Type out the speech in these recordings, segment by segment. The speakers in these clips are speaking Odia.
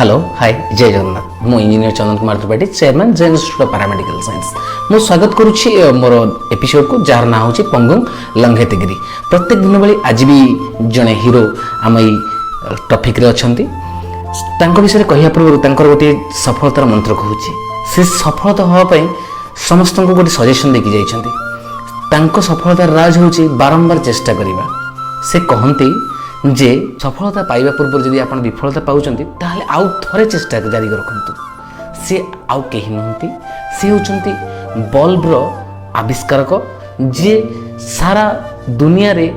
ହ୍ୟାଲୋ, ହାଏ, ଜୟ ଜଗନ୍ନାଥ। ମୁଁ engineer Chandan Kumar Tripathi, chairman, Jain institute of paramedical science. ମୁଁ ସ୍ୱାଗତ କରୁଛି ମୋର ଏପିସୋଡ଼କୁ, ଯାହାର ନାଁ ହେଉଛି ପଙ୍ଗୁଙ୍ଗ ଲଙ୍ଘେତିଗିରି। ପ୍ରତ୍ୟେକ ଦିନ ଭଳି ଆଜି ବି ଜଣେ ହିରୋ ଆମ ଏଇ ଟପିକ୍ରେ ଅଛନ୍ତି। ତାଙ୍କ ବିଷୟରେ କହିବା ପୂର୍ବରୁ ତାଙ୍କର ଗୋଟିଏ ସଫଳତାର ମନ୍ତ୍ର କହୁଛି। ସେ ସଫଳତା ହେବା ପାଇଁ ସମସ୍ତଙ୍କୁ ଗୋଟେ ସଜେସନ୍ ଦେଇକି ଯାଇଛନ୍ତି। ତାଙ୍କ ସଫଳତାର ରାଜ ହେଉଛି ବାରମ୍ବାର ଚେଷ୍ଟା କରିବା। ସେ କହନ୍ତି ଯେ ସଫଳତା ପାଇବା ପୂର୍ବରୁ ଯଦି ଆପଣ ବିଫଳତା ପାଉଛନ୍ତି, ତାହେଲେ ଆଉ ଥରେ ଚେଷ୍ଟା ଜାରି ରଖନ୍ତୁ। ସେ ଆଉ କେହି ନୁହନ୍ତି, ସେ ହେଉଛନ୍ତି ବଲ୍ବର ଆବିଷ୍କାରକ, ଯିଏ ସାରା ଦୁନିଆରେ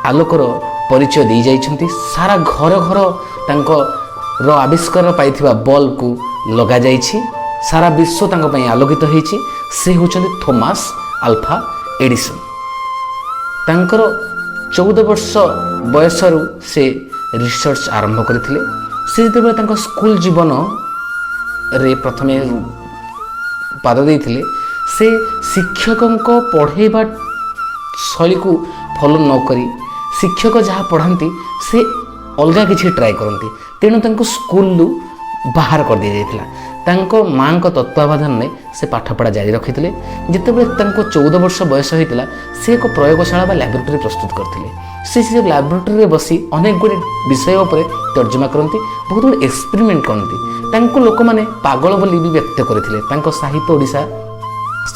ଆଲୋକର ପରିଚୟ ଦେଇଯାଇଛନ୍ତି। ସାରା ଘର ଘର ତାଙ୍କର ଆବିଷ୍କାର ପାଇଥିବା ବଲ୍ବକୁ ଲଗାଯାଇଛି। ସାରା ବିଶ୍ୱ ତାଙ୍କ ପାଇଁ ଆଲୋକିତ ହେଇଛି। ସେ ହେଉଛନ୍ତି ଥୋମାସ୍ ଆଲଫା ଏଡିସନ୍। ତାଙ୍କର 14 ବର୍ଷ ବୟସରୁ ସେ ରିସର୍ଚ୍ଚ ଆରମ୍ଭ କରିଥିଲେ। ସେ ଯେତେବେଳେ ତାଙ୍କ ସ୍କୁଲ ଜୀବନରେ ପ୍ରଥମେ ପାଦ ଦେଇଥିଲେ, ସେ ଶିକ୍ଷକଙ୍କ ପଢ଼େଇବା ଶୈଳୀକୁ ଫଲୋ ନ କରି, ଶିକ୍ଷକ ଯାହା ପଢ଼ାନ୍ତି ସେ ଅଲଗା କିଛି ଟ୍ରାଏ କରନ୍ତି। ତେଣୁ ତାଙ୍କୁ ସ୍କୁଲରୁ ବାହାର କରିଦିଆଯାଇଥିଲା। ତାଙ୍କ ମାଆଙ୍କ ତତ୍ତ୍ୱାବଧାନରେ ସେ ପାଠପଢ଼ା ଜାରି ରଖିଥିଲେ। ଯେତେବେଳେ ତାଙ୍କୁ 14 ବର୍ଷ ବୟସ ହୋଇଥିଲା, ସେ ଏକ ପ୍ରୟୋଗଶାଳା ବା ଲାବୋରେଟୋରୀ ପ୍ରସ୍ତୁତ କରିଥିଲେ। ସେ ସେ ଲାବୋରେଟୋରୀରେ ବସି ଅନେକ ଗୁଡ଼ିଏ ବିଷୟ ଉପରେ ତର୍ଜମା କରନ୍ତି, ବହୁତ ଗୁଡ଼ିଏ ଏକ୍ସପେରିମେଣ୍ଟ କରନ୍ତି। ତାଙ୍କୁ ଲୋକମାନେ ପାଗଳ ବୋଲି ବି ବ୍ୟକ୍ତ କରିଥିଲେ। ତାଙ୍କ ସାହି ପଡ଼ିଶା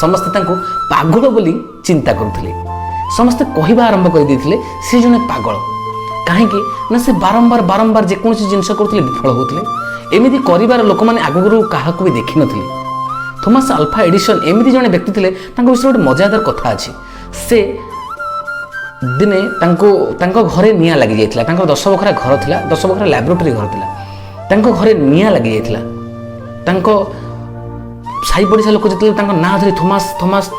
ସମସ୍ତେ ତାଙ୍କୁ ପାଗଳ ବୋଲି ଚିନ୍ତା କରୁଥିଲେ। ସମସ୍ତେ କହିବା ଆରମ୍ଭ କରିଦେଇଥିଲେ, ସେ ଜଣେ ପାଗଳ। କାହିଁକି ନା ସେ ବାରମ୍ବାର ବାରମ୍ବାର ଯେକୌଣସି ଜିନିଷ କରୁଥିଲେ, ବିଫଳ ହେଉଥିଲେ। ଏମିତି କରିବାର ଲୋକମାନେ ଆଗରୁ କାହାକୁ ବି ଦେଖିନଥିଲେ। ଥୋମାସ୍ ଆଲଫା ଏଡିସନ୍ ଏମିତି ଜଣେ ବ୍ୟକ୍ତି ଥିଲେ। ତାଙ୍କ ବିଷୟରେ ଗୋଟେ ମଜାଦାର କଥା ଅଛି। ସେ ଦିନେ ତାଙ୍କୁ ତାଙ୍କ ଘରେ ନିଆଁ ଲାଗିଯାଇଥିଲା। ତାଙ୍କର 10 ବଖରା ଘର ଥିଲା, 10 ବଖରା ଲାବୋରେଟୋରୀ ଘର ଥିଲା। ତାଙ୍କ ଘରେ ନିଆଁ ଲାଗିଯାଇଥିଲା। ତାଙ୍କ ସାହି ପଡ଼ିଶା ଲୋକ ଯେତେବେଳେ ତାଙ୍କ ନାଁ ଧରି ଥୋମାସ୍, ଥୋମାସ୍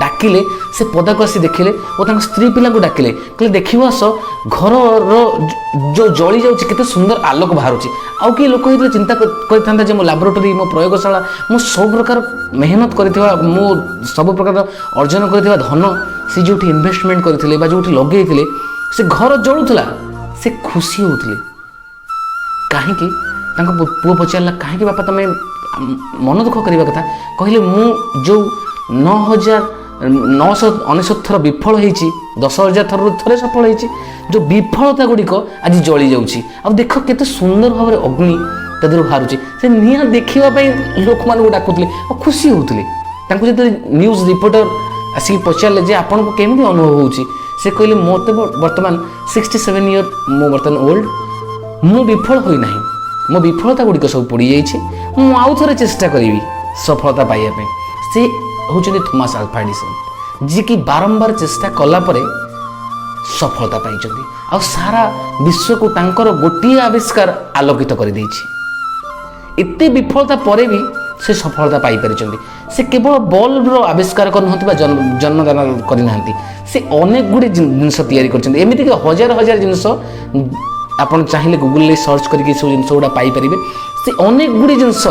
ଡାକିଲେ, ସେ ପଦାକୁ ଆସି ଦେଖିଲେ ଓ ତାଙ୍କ ସ୍ତ୍ରୀ ପିଲାଙ୍କୁ ଡାକିଲେ। କହିଲେ, "ଦେଖିବ ଆସ, ଘରର ଯୋଉ ଜଳି ଯାଉଛି, କେତେ ସୁନ୍ଦର ଆଲୋକ ବାହାରୁଛି।" ଆଉ କିଏ ଲୋକ ହେଇଥିଲେ ଚିନ୍ତା କରିଥାନ୍ତା ଯେ ମୋ ଲାବୋରେଟୋରୀ, ମୋ ପ୍ରୟୋଗଶାଳା, ମୁଁ ସବୁ ପ୍ରକାର ମେହନତ କରିଥିବା, ମୁଁ ସବୁ ପ୍ରକାର ଅର୍ଜନ କରିଥିବା ଧନ ସେ ଯେଉଁଠି ଇନଭେଷ୍ଟମେଣ୍ଟ କରିଥିଲେ ବା ଯେଉଁଠି ଲଗେଇଥିଲେ, ସେ ଘର ଜଳୁଥିଲା, ସେ ଖୁସି ହେଉଥିଲେ କାହିଁକି? ତାଙ୍କ ପୁଅ ପଚାରିଲା, "କାହିଁକି ବାପା, ତମେ ମନ ଦୁଃଖ କରିବା କଥା?" କହିଲେ, "ମୁଁ ଯେଉଁ 9999 ଥର ବିଫଳ ହେଇଛି, 10,000 ଥରରୁ ଥରେ ସଫଳ ହେଇଛି, ଯେଉଁ ବିଫଳତା ଗୁଡ଼ିକ ଆଜି ଜଳି ଯାଉଛି। ଆଉ ଦେଖ, କେତେ ସୁନ୍ଦର ଭାବରେ ଅଗ୍ନି ତା ଦେହରୁ ବାହାରୁଛି।" ସେ ନିଆଁ ଦେଖିବା ପାଇଁ ଲୋକମାନଙ୍କୁ ଡାକୁଥିଲେ ଆଉ ଖୁସି ହେଉଥିଲେ। ତାଙ୍କୁ ଯେତେବେଳେ ନ୍ୟୁଜ୍ ରିପୋର୍ଟର ଆସିକି ପଚାରିଲେ ଯେ ଆପଣଙ୍କୁ କେମିତି ଅନୁଭବ ହେଉଛି, ସେ କହିଲେ, "ମୋତେ ବର୍ତ୍ତମାନ 67 ଇୟର୍, ମୁଁ ବର୍ତ୍ତମାନ ଓଲ୍ଡ। ମୁଁ ବିଫଳ ହୋଇନାହିଁ। ମୋ ବିଫଳତା ଗୁଡ଼ିକ ସବୁ ପୋଡ଼ିଯାଇଛି। ମୁଁ ଆଉ ଥରେ ଚେଷ୍ଟା କରିବି ସଫଳତା ପାଇବା ପାଇଁ।" ସେ ହେଉଛନ୍ତି ଥୋମାସ୍ ଆଲଫା ଏଡିସନ୍, ଯିଏକି ବାରମ୍ବାର ଚେଷ୍ଟା କଲା ପରେ ସଫଳତା ପାଇଛନ୍ତି ଆଉ ସାରା ବିଶ୍ୱକୁ ତାଙ୍କର ଗୋଟିଏ ଆବିଷ୍କାର ଆଲୋକିତ କରିଦେଇଛି। ଏତେ ବିଫଳତା ପରେ ବି ସେ ସଫଳତା ପାଇପାରିଛନ୍ତି। ସେ କେବଳ ବଲ୍ବର ଆବିଷ୍କାରକ ନୁହନ୍ତି ବା ଜନ୍ମଦାନ କରିନାହାନ୍ତି, ସେ ଅନେକ ଗୁଡ଼ିଏ ଜିନିଷ ତିଆରି କରିଛନ୍ତି। ଏମିତିକି ହଜାର ହଜାର ଜିନିଷ, ଆପଣ ଚାହିଁଲେ ଗୁଗୁଲରେ ସର୍ଚ୍ଚ କରିକି ଏସବୁ ଜିନିଷ ଗୁଡ଼ା ପାଇପାରିବେ। ସେ ଅନେକ ଗୁଡ଼ିଏ ଜିନିଷ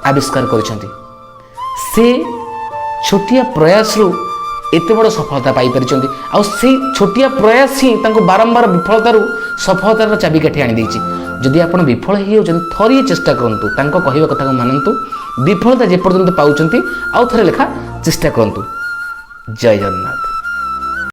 ଆବିଷ୍କାର କରିଛନ୍ତି। ସେ ଛୋଟିଆ ପ୍ରୟାସରୁ ଏତେ ବଡ଼ ସଫଳତା ପାଇପାରିଛନ୍ତି ଆଉ ସେଇ ଛୋଟିଆ ପ୍ରୟାସ ହିଁ ତାଙ୍କୁ ବାରମ୍ବାର ବିଫଳତାରୁ ସଫଳତାର ଚାବିକାଠି ଆଣିଦେଇଛି। ଯଦି ଆପଣ ବିଫଳ ହେଇଯାଉଛନ୍ତି, ଥରିଏ ଚେଷ୍ଟା କରନ୍ତୁ। ତାଙ୍କ କହିବା କଥାକୁ ମାନନ୍ତୁ। ବିଫଳତା ଯେପର୍ଯ୍ୟନ୍ତ ପାଉଛନ୍ତି, ଆଉ ଥରେ ଲେଖା ଚେଷ୍ଟା କରନ୍ତୁ। ଜୟ ଜଗନ୍ନାଥ।